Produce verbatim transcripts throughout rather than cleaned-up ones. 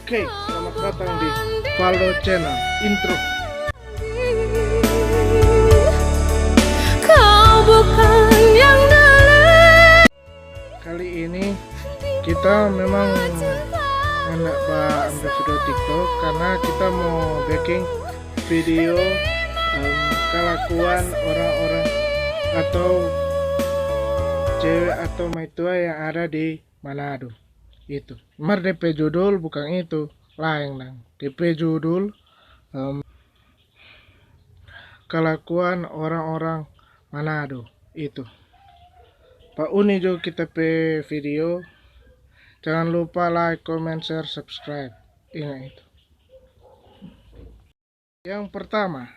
Oke, selamat datang di Valdo Channel. Intro. Kau bukan yang dulu. Kali ini kita memang hendak ba ambil video TikTok karena kita mau bikin video, em, kelakuan orang-orang atau cewek atau maitua yang ada di Manado itu. Mar depe judul bukan itu, laeng dang. Depe judul, em, kelakuan orang-orang Manado itu. Pa uni jo kita pe video. Jangan lupa like, comment, share, subscribe. Ingat itu. Yang pertama,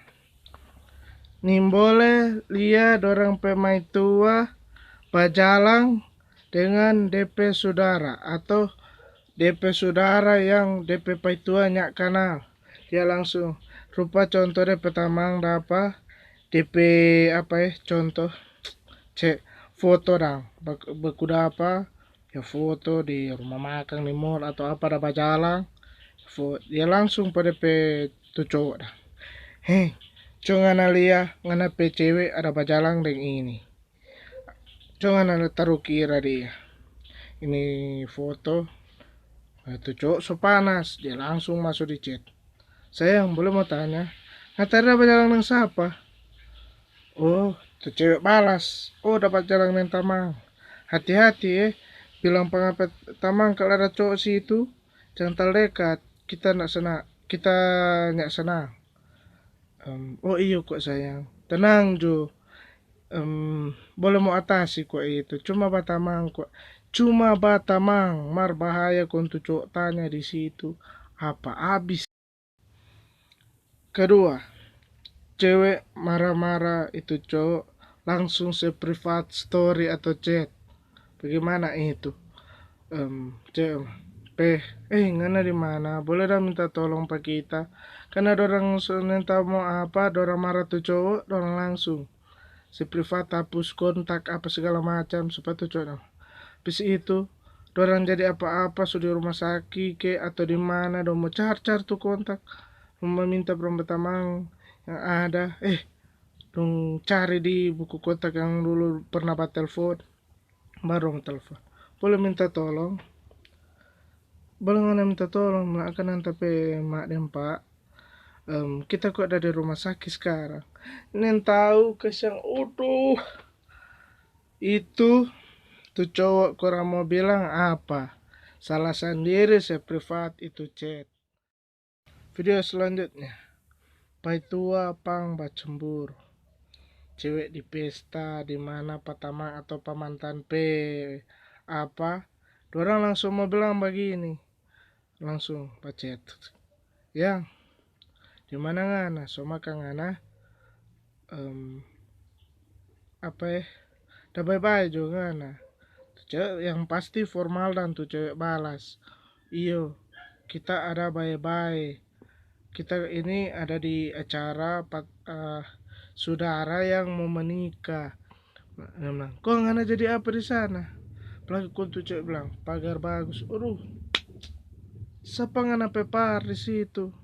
nimbole lia dorang pe maitua bajalang dengan depe sudara atau depe sudara yang depe paitua nya kanal. Dia langsung rupa contoh depe tamang dapa depe apa eh contoh cek foto dang bak- baku dapa ya foto di rumah makang di mall atau apa ada bajalang. Fo- dia langsung pa depe tu cowok dang, "Hei, co ngana lia ngana pe cewek ada bajalang deng ini. Co ngana taru kira dia ini foto." Eh, tu cowok so panas, dia langsung maso di chat. "Sayang, boleh mo tanya, ngana tadi ada bajalang deng sapa?" Oh, tu cewek balas, "Oh, ada bajalang deng tamang." "Hati-hati eh, bilang pa ngana pe tamang kalu ada cowok situ, jang talalu dekat, kita ndak sena-, kita nyak senang." Em, "Oh iyo kwa sayang, tenang jo. Em, boleh mo atasi kwa itu, cuma batamang kwa, cuma batamang, mar bahaya kong tu cowok tanya di situ, apa abis." Kedua, cewek mara-mara itu cowok langsung se privat story atau chat. Bagaimana itu? Em, cewek, "Pe, eh, ngana di mana? Boleh dang minta tolong pa kita?" Karena dorang so nenta mo apa, dorang mara tu cowok, dorang langsung se privat, hapus kontak apa segala macam, supaya tu cowok dang. Habis itu, dorang jadi apa-apa, so di rumah saki ke atau di mana, dong mo car-car tu kontak, mo minta dong pe tamang yang ada, eh, dong cari di buku kontak yang dulu pernah batelfon, baru dong telfon. "Boleh minta tolong?" "Boleh ngana minta tolong, ma akan nanta pe mak deng pa, em, kita kwa ada di rumah saki skarang." Neng tau kasiang, uduh. Itu tu cowok kurang mo bilang apa, salah sandiri se privat itu chat. Video selanjutnya, paitua pang bacemburu. Cewek di pesta, di mana pa tamang atau pa mantan pe apa, dorang langsung mo bilang bagini, langsung bachat, "Yang, di mana ngana? So makang ngana?" Em, apa eh, "Da bae-bae jo ngana?" Tu cewek yang pasti formal dang tu cewek balas, "Iyo, kita ada bae-bae. Kita ini ada di acara pat- eh, sudara yang mo menikah." Dia bilang, "Kong ngana jadi apa di sana?" Apalagi kong tu cewek bilang, "Pagar bagus." Aduh, sapa ngana pe par di situ?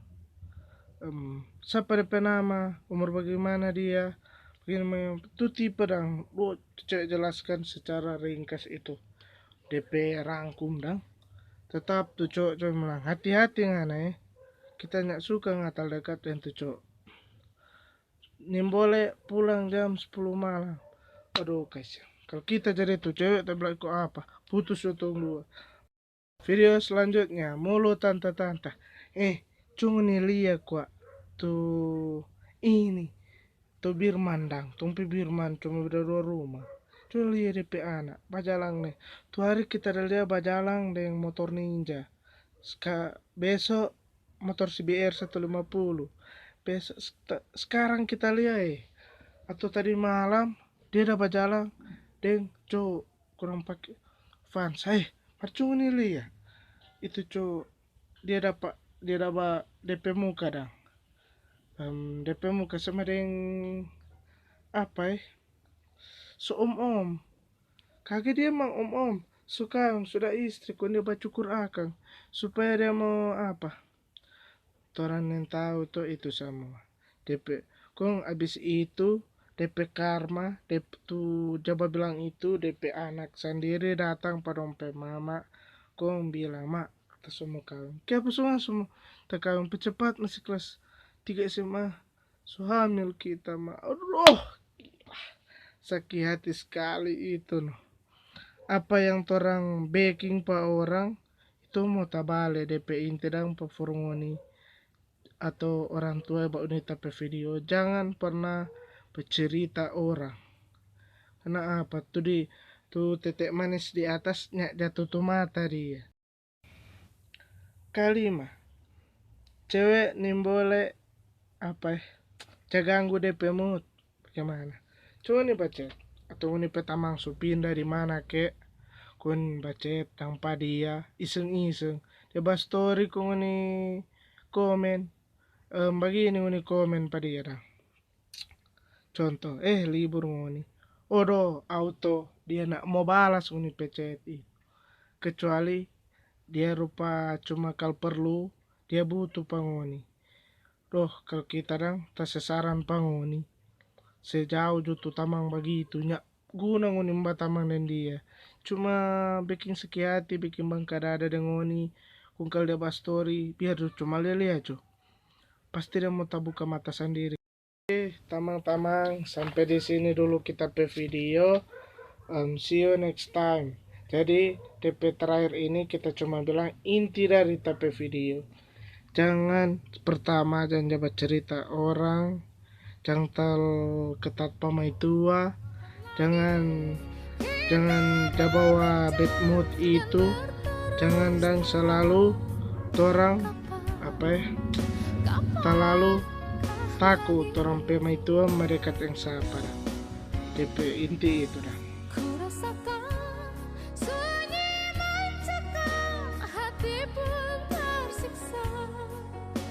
Em, sapa de pe nama? Umur bagaimana dia? Begini, tu tipe dang. Duh, tu cewek jelaskan secara ringkas itu. De pe rangkum dang. Tetap tu cowok cuma bilang, "Hati-hati ngana eh. Kita nyak suka ngatal dekat deng tu cowok. Nimbole pulang jam sepuluh malam." Aduh, kasiang. Kalo kita jadi tu cewek, ta bilang iko apa? Putus jo tong dua. Video selanjutnya, mulu tanta-tanta. Eh, cuma ni lia kwa tu ini, tu birman dang, tong pe birman cuma beda dua rumah. Cuma lia de pe anak, bajalang ne. Tu hari kita da lia bajalang deng motor ninja. Ska-, beso motor C B R satu lima puluh. Beso, sta-, skarang kita lia, eh. Atau tadi malam, dia da bajalang deng cowok kurang pake fans. Eh, percuma ni lia. Itu cowok, dia dapa, dia dapa de pe muka dang. Em, de pe muka sama deng apa, eh? So om-om. Kage dia mang om-om. So kaweng sudah istri, kong dia bacukur akang. Supaya dia mo apa? Torang nintau to itu samua. Depe, kong abis itu, depe karma, depe tu ja babilang itu, depe anak sandiri datang pa dong pe mama, kong bilang, "Ma, kita so mo kaweng." "Kiapa so ngana so mo takaweng? Pe cepat, masih kelas tiga S M A. So hamil kita, Ma." Aduh, gila. Saki hati skali itu, no. Apa yang torang beking pa orang, itu mo tabale depe inti dang pa for ngoni atau orang tua ba ngoni ta pe video. Jangan pernah bacerita orang. Karna apa? Tu di, tu tete manis di atas nya jatuh tu mata dia. Kalima, cewe nimbole apa, eh, ja ganggu depe mood. Bagimana? Cuma ngoni bacet, atau ngoni pe tamang so pinda di mana ke, kong bacet dang pa dia, iseng-iseng. Dia bastori kong ngoni komen. Em, bagini ngoni komen pa dia dang. Contoh, "Eh, libur ngoni." Odo, auto dia nak mo balas ngoni pe chat itu. Kecuali dia rupa cuma kal perlu, dia butuh pa ngoni. Doh, kal kita dang tasesaran pa ngoni. Sejauh jo tu tamang bagitu, nya guna ngoni batamang deng dia. Cuma beking saki hati, beking bangka dada deng ngoni. Kong kal dia bastori, biar jo cuma lia-lia jo. Pasti dia mo tabuka mata sandiri. Oke, tamang-tamang, sampe di sini dulu kita pe video. Um, see you next time. Jadi, depe terakhir ini kita cuma bilang inti dari ta pe video. Jangan, pertama, jangan ja bacerita orang, jang talalu ketat pa maitua, jangan, jangan ja bawa bad mood itu, jangan dang salalu torang apa ya, talalu taku torang pe maitua mendekat yang sapa dang. Depe inti itu dang.